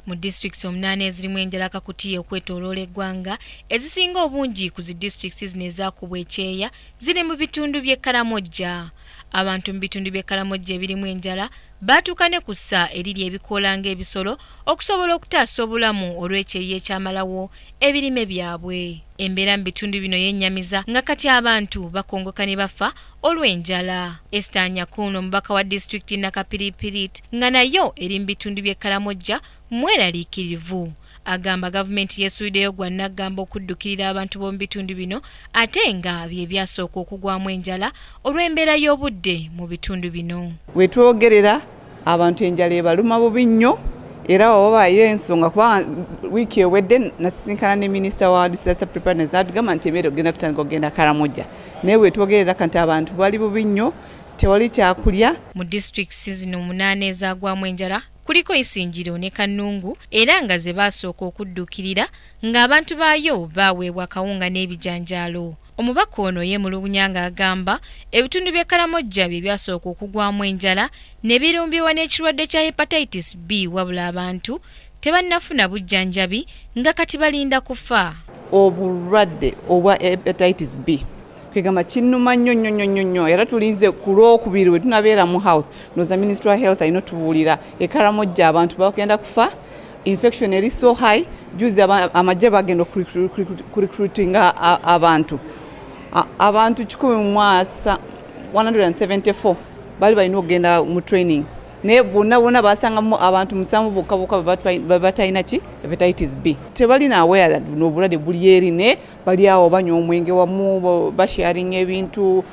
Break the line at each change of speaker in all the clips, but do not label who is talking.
Mu disitulikiti omunaana ezirimu enjala kakutiya okwetooloola eggwanga, ezisinga obungi ku zi disitulikiti zino ezaakubwa ekyeya ziri mu bitundu by'e Karamojja. Abantu mu bitundu by'e Karamojja ebirimu enjala baatuuka ne ku ssa eriri ebikoola ng'ebisolo okusobola okutaasa obulamu olw'ekyeya ekyamalawo ebirime byabwe. Embeera mu bitundu bino yennyamiza nga kati abantu bakongoka ne bafa olw'enjala. Esther Anyakun, omubaka wa disitulikiti Nakapiripirit nga nayo eri mu bitundu by'e Karamojja mweraliikirivu. Agamba gavumenti yeesuuliddeyo gwa nnaggamba okuddukirira abantu b'omu bitundu bino ate nga bye byasooka okugwamu enjala olw'embeera y'obudde mu bitundu bino.
We twogerera abantu enjala ebaluma bubi nnyo era wabaayo ensonga kuba wiiki ewedde nasisinkana ne minisita wa disaster preparedness n'atugamba nti emmere ogenda kutandika okugenda Karamoja, naye wetwogerera kanti abantu bali bubi nnyo, tewali kyakulya.
Mu disitulikiti zino omunaana ezaagwamu enjala kuliko Isingiro ne Kannungu era nga ze baasooka okudduukirira ng'abantu baayo baaweebwa akawunga n'ebijanjaalo. Omubaka ono yeemulugunya ng'agamba ebitundu by'e Karamojja bye byasooka okugwamu enjala ne birumbibwa n'ekirwadde kya Hepatitis B wabula abantu tebannafuna bujjanjabi nga kati balinda kufa.
Obulwadde obwa Hepatitis B kwegamba kinnuma nnyo nnyo nnyo nnyo nnyo era tulinze ku Lwokubiri we tunabeera mu house, ndowooza Ministry wa Health alina otubuulira. E Karamojja abantu bagenda kufa, infection eri so high. Juzi amagye bagenda okurecruitinga abantu 174 bali balina okugenda mu training, naye bonna bonna basangamu abantu 7 bokka bokka batalina ki hepatitis B. Tebalina aware that buno obulwadde buli eri, naye bali awo banywa omwenge wamu, basharinga ebintu.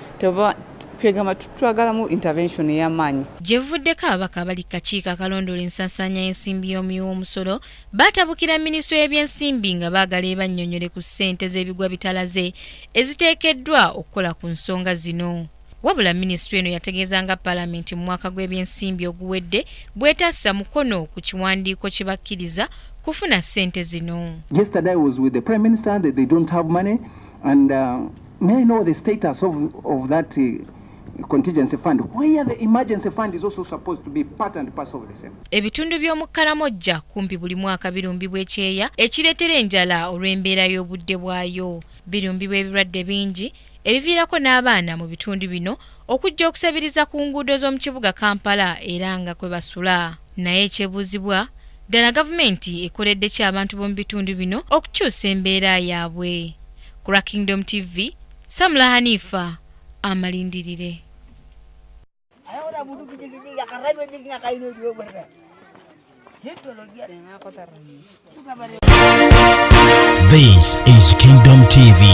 Kwegamba twagalamu intervention ey'amaanyi.
Gye buvuddeko ababaka abali ku kakiiko akalondoola ensaasaanya y'ensimbi y'omuwi w'omusolo baatabukira minisitule y'ebyensimbi nga baagala ebannyonnyole ku ssente z'ebigwa bitalaze eziteekeddwa okukola ku nsonga zino. Wabula minisitule eno yategeeza nga palamenti mu mwaka gw'ebyensimbi oguwedde bw'etassa mukono ku kiwandiiko kye bakkiriza kufuna ssente zino.
Yesterday I was with the Prime Minister, that they don't have money, and may I know the status of that contingency fund, where the emergency fund is also supposed to be part and parcel of the same.
Ebitundu by'omu Karamojja kumpi buli mwaka birumbibwa ekyeya ekireetera enjala olw'embeera y'obudde bwayo. Birumbibwa ebirwadde bingi ebiviirako n'abaana mu bitundu bino okujja okusabiriza ku nguudo z'omu kibuga Kampala era nga kwe basula. Naye ekyebuuzibwa ddala gavumenti ekoledde ki abantu b'omu bitundu bino okukyusa embeera yaabwe? Ku lwa Kingdom TV, Samula Hanifa amalindirire.
This is Kingdom TV.